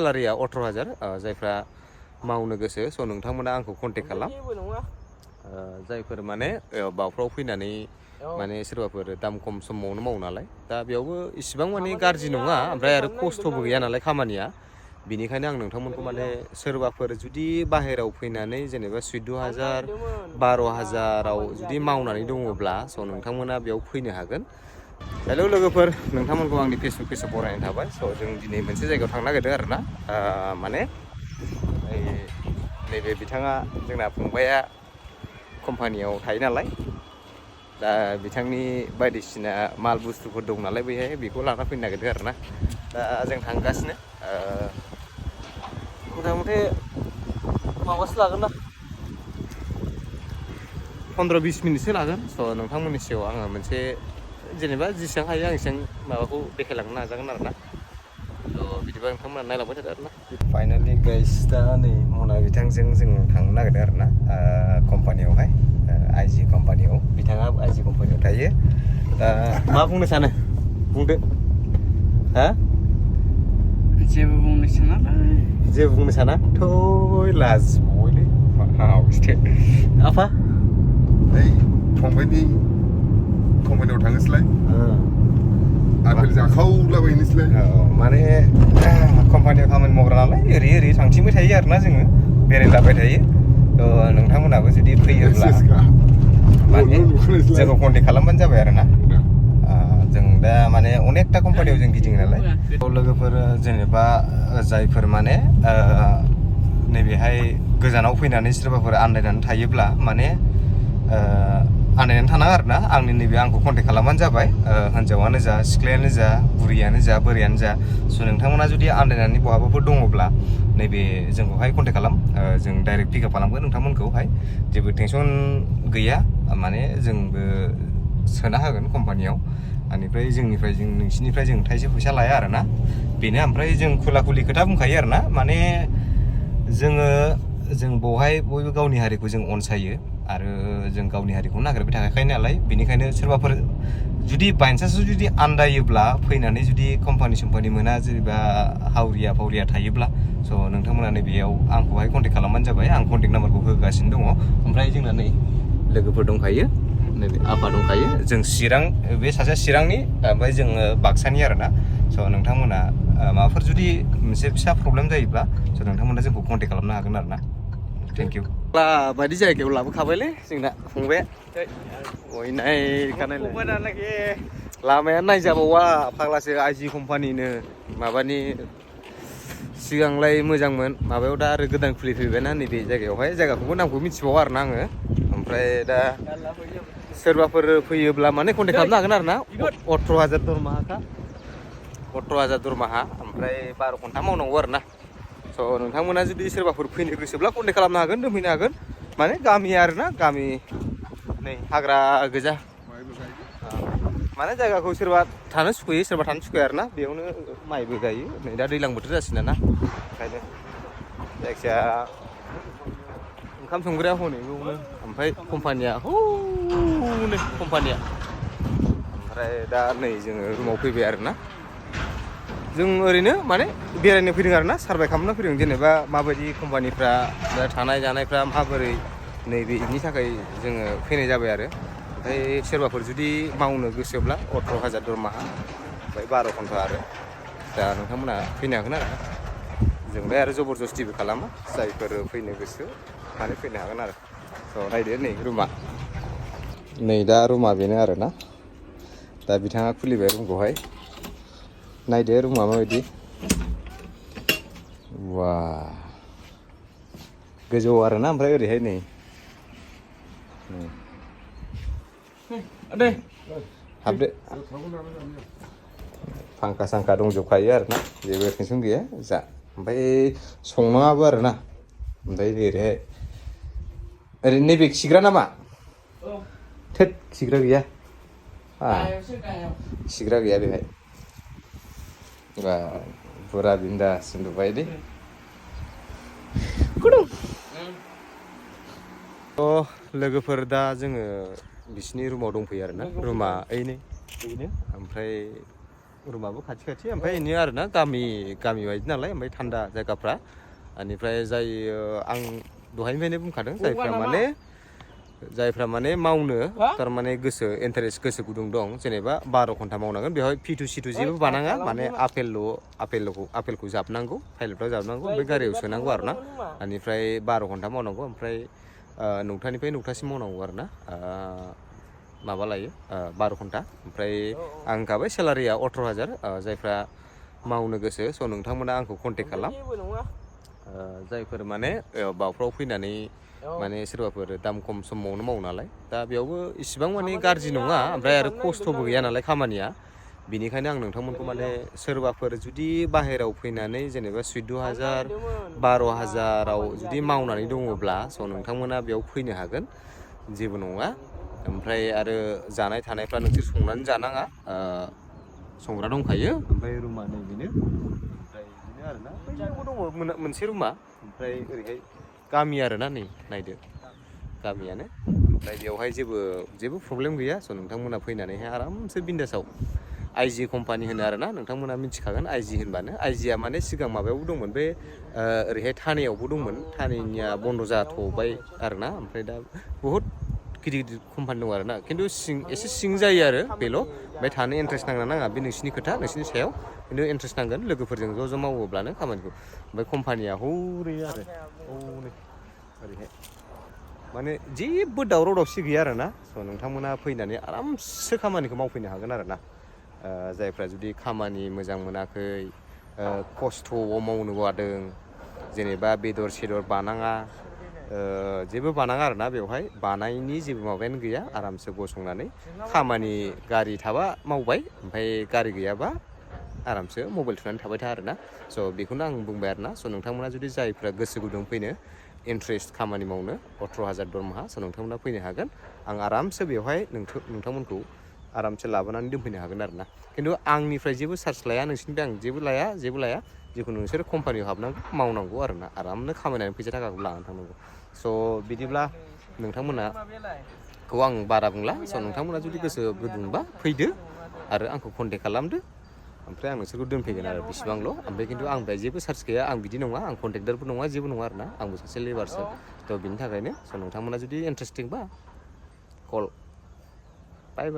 सेलारिया 18,000 जायफ्रा मावनो गोसो स' नोंथांमोना आंखौ कन्टेक्ट खालाम जायफोर माने बावफ्राव फैनानै माने सोरबाफोर दाम खम समावनो मावो नालाय दा बेयावबो इसिबां माने गाज्रि नङा ओमफ्राय आरो खस्थ'बो गैया नालाय खामानिया बिनिखायनो आं नोंथांमोनखौ माने सोरबाफोर जुदि बाहेराव फैनानै जेनेबा 14,000 12,000आव जुदि मावनानै दङब्ला स' नोंथांमोना बेयाव फैनो हागोन। हेलौ लोगोफोर नोंथांमोनखौ आंनि फेसबुक पेजाव बरायनाय थाबाय स' जों दिनै मोनसे जायगायाव थांनो नागिरदों आरोना माने नैबे बिथाङा जोंना फंबाया कम्पानियाव थायो नालाय दा बिथांनि बायदिसिना माल बुस्थुफोर दं नालाय बैहाय बेखौ लाना फैनो नागिरदों आरोना दा जों थांगासिनो मथा मथि माबासो लागोन ना 15-20 मिनिटसो लागोन स' नोंथांमोननि सायाव आङो मोनसे जेनेबा जेसेबां हायो आं एसेबां माबाखौ देखायलांनो नाजागोन आरोना थ' बिदिबा नोंथांमोना नायलांबाय थादो आरोना फाइनालि गाइस दा नै मना बिथांजों जों थांनो नागिरदों आरोना कम्पानियावहाय आइजि कम्पानियाव बिथाङा आइजि कम्पानियाव थायो दा मा बुंनो सानो बुंदो हा जेबो बुंनो सानालाय जेबो बुंनो साना थ' लाजबावबायलै मावसथे आफा नै फंबायनि कम्पानियाव थाङोसैलाय आपेल जाखावलाबायनोसैलाय माने कम्पानियाव खामानि मावग्रा नालाय ओरै थांथिंबाय थायो आरोना जोङो बेरायलाबाय थायो थ' नोंथांमोनाबो जुदि फैयोब्ला माने जोंखौ कन्टेक्ट खालामबानो जाबाय आरोना जों दा माने अनेकथा कम्पानियाव जों गिदिङो नालाय लोगोफोर जेनेबा जायफोर माने नैबेहाय गोजानाव फैनानै सोरबाफोर आन्दायनानै थायोब्ला माने आन्दायनानै थानाङा आरोना नैबे आंखौ कन्टेक्ट खालामबानो जाबाय हिन्जावानो जा सिख्लायानो जा बुरियानो जा बोरायानो जा स' नोंथांमोना जुदि आन्दायनानै बहाबाफोर दङब्ला नैबे जोंखौहाय कन्टेक्ट खालाम जों डाइरेक्ट पिकआप खालामगोन नोंथांमोनखौहाय जेबो टेनसन गैया माने जोंबो सोना होगोन कम्पानियाव बेनिफ्राय जोंनिफ्राय नोंसिनिफ्राय जों थाइसे फैसा लाया आरोना बेनो ओमफ्राय जों खुला खुलि खोथा बुंखायो आरोना माने जों बहाय बयबो गावनि हारिखौ जों अनसायो आरो जों गावनि हारिखौ नागिरबाय थाखायो नालाय बेनिखायनो सोरबाफोर जुदि बायचान्सआव जुदि आन्दायोब्ला फैनानै जुदि कम्पानि मोना जेनेबा हावरिया थायोब्ला स' नोंथांमोना नैबेयाव आंखौहाय कन्टेक्ट खालामबानो जाबाय आं कन्टेक्ट नाम्बारखौ होगासिनो दङ ओमफ्राय जोंना नै लोगोफोर दंखायो नैबे आफा दंखायो जों चिरां बे सासेया चिरांनि ओमफ्राय जोङो बाक्सानि आरोना स' नोंथांमोना माबाफोर जुदि मोनसे फिसा प्रब्लेम जायोब्ला स' नोंथांमोना जोंखौ कन्टेक्ट खालामनो हागोन आरोना थेंक इउ बायदि जायगायाव लाबोखाबायलै जोंना फंबाया लामाया नायजाबावा फाग्लासो आइजि कम्पानिनो माबानि सिगांलाय मोजांमोन माबायाव दा आरो गोदान खुलिफैबायना नैबे जायगायावहाय जायगाखौबो नामखौ मिथिबावा आरोना आङो ओमफ्राय दा सोरबाफोर फैयोब्ला माने कन्टेक्ट खालामनो हागोन आरोना 18,000 दरमाहाखा 18,000 दरमाहा ओमफ्राय 12 घन्टा मावनांगौ आरोना स' नोंथांमोना जुदि सोरबाफोर फैनो गोसोब्ला कन्टेक्ट खालामनो हागोन दोनफैनो हागोन माने गामि आरोना गामि नै हाग्रा गोजा माने जायगाखौ सोरबा थानो सुखुयो सोरबा थानो सुखुया आरोना बेयावनो माइबो गायो नै दा दैज्लां बोथोर जासिगोन ना ओंखायनो जायखिजाया ओंखाम संग्राया हनै बेयावनो ओमफ्राय कम्पानिया हौनो कम्पानिया ओमफ्राय दा नै जोङो रुमाव फैबाय आरोना जों ओरैनो माने बेरायनो फैदों आरोना सार्भे खालामनो फैदों जेनेबा माबायदि कम्पानिफ्रा दा थानाय जानायफ्रा माबोरै नैबेनि थाखाय जोङो फैनाय जाबाय आरो ओमफ्राय सोरबाफोर जुदि मावनो गोसोब्ला 18,000 दरमाहा ओमफ्राय 12 घन्टा आरो दा नोंथांमोना फैनो हागोन आरो जोंलाय आरो जबरदस्तिबो खालामा जायफोर फैनो गोसो माने फैनो हागोन आरो स' नायदो नै रुमा नै दा रुमा बेनो आरोना दा बिथाङा खुलिबाय रुमखौहाय नायदो रुमा माबायदि वा गोजौ आरोना ओमफ्राय ओरैहाय नै हाबदो फांखा सांखा दंजोबखायो आरोना जेबो टेनसन गैया जा ओमफ्राय संनाङाबो आरोना ओमफ्राय ओरै नैबे खिग्रा नामा थोद खिग्रा गैया खिग्रा गैया बेहाय बा फुरा बिन्दास उन्दुबाय दे गुदुं लोगोफोर दा जोङो बिसिनि रुमाव दंफैयो आरोना रुमा ओइनो ओमफ्राय रुमाबो खाथि ओमफ्राय इनो आरोना गामि बायदि नालाय ओमफ्राय थान्दा जायगाफ्रा बेनिफ्राय जाय आं दहायनिफ्रायनो बुंखादों जायफ्रा माने मावनो थारमाने गोसो गुदुं दं जेनेबा 12 घन्टा मावनांगोन बेवहाय P2 जेबो बानाङा माने आपेलखौ जाबनांगौ फाइलफ्राव जाबनांगौ ओमफ्राय गारियाव सोनांगौ आरोना बेनिफ्राय 12 घन्टा मावनांगौ ओमफ्राय 9टानिफ्राय 9टासिम मावनांगौ आरोना माबा लायो 12 घन्टा ओमफ्राय आं होनखाबाय सेलारिया 18,000 जायफ्रा मावनो गोसो स' नोंथांमोना आंखौ कन्टेक्ट खालाम जायफोर माने बावफ्राव फैनानै माने सोरबाफोर दाम खम समावनो मावो नालाय दा बेयावबो इसिबां माने गाज्रि नङा ओमफ्राय आरो खस्थ'बो गैया नालाय खामानिया बेनिखायनो आं नोंथांमोनखौ माने सोरबाफोर जुदि बाहेरायाव फैनानै जेनेबा 14,000 12,000आव जुदि मावनानै दङब्ला स' नोंथांमोना बेयाव फैनो हागोन जेबो नङा ओमफ्राय आरो जानाय थानायफ्रा नोंसोर संनानै जानाङा संग्रा दंखायो ओमफ्राय रुमा नैबेनो ओमफ्राय बिदिनो आरोना बैयावबो दङ मोनसे रुमा ओमफ्राय ओरैहाय गामि आरोना नै नायदो गामियानो ओमफ्राय बेवहाय जेबो प्रब्लेम गैया स' नोंथांमोना फैनानैहाय आरामसे बिन्दासाव IG कम्पानि होनो आरोना नोंथांमोना मिथिखागोन IG होनबानो IGआ माने सिगां माबायावबो दंमोन बे ओरैहाय थानेयावबो दंमोन थानेनिया बन्द' जाथ'बाय आरोना ओमफ्राय दा बहुद गिदिर कम्पानि दं आरोना खिन्थु एसे सिं जायो आरो बेल' ओमफ्राय थानो इन्ट्रेस्ट नांना नाङा बे नोंसिनि खोथा नोंसिनि सायाव खिन्थु इन्ट्रेस्ट नांगोन लोगोफोरजों ज' मावोब्लानो खामानिखौ ओमफ्राय कम्पानिया हौरै आरो हौनै ओरैहाय माने जेबो दावराव दावसि गैया आरोना स' नोंथांमोना फैनानै आरामसे खामानिखौ मावफैनो हागोन आरोना जायफ्रा जुदि खामानि मोजां मोनाखै खस्थ'आव मावनो बादों जेनेबा बेदर बानाङा जेबो बानाङा आरोना बेवहाय बानायनि जेबो माबायानो गैया आरामसे गसंनानै खामानि गारि थाबा मावबाय ओमफ्राय गारि गैयाबा आरामसे मबाइल थुनानै थाबाय था आरोना स' बेखौनो आं बुंबाय आरोना स' नोंथांमोना जुदि जायफ्रा गोसो गुदुं फैनो इन्ट्रेस्ट खामानि मावनो 18,000 दरमाहा स' नोंथांमोना फैनो हागोन आं आरामसे बेवहाय नोंथांमोनखौ आरामसे लाबोनानै दोनफैनो हागोन आरोना खिन्थु आंनिफ्राय जेबो चार्ज लाया नोंसिनिफ्राय आं जेबो लाया जिखुनु नोंसोर कम्पानियाव हाबनांगौ मावनांगौ आरोना आरामनो खामायनानै फैसा थाखाखौ लानानै थांनांगौ स' बिदिब्ला नोंथांमोनाखौ आं बारा बुंला स' नोंथांमोना जुदि गोसो गुदुंबा फैदो आरो आंखौ कन्टेक्ट खालामदो ओमफ्राय आं नोंसोरखौ दोनफैगोन आरो बेसिबांल' ओमफ्राय खिन्थु आंनिफ्राय जेबो चार्ज गैया आं बिदि नङा आं कन्ट्रेक्टरबो नङा जेबो नङा आरोना आंबो सासे लेबारसो थ' बिनि थाखायनो स' नोंथांमोना जुदि इन्ट्रेस्टिंबा कल बाय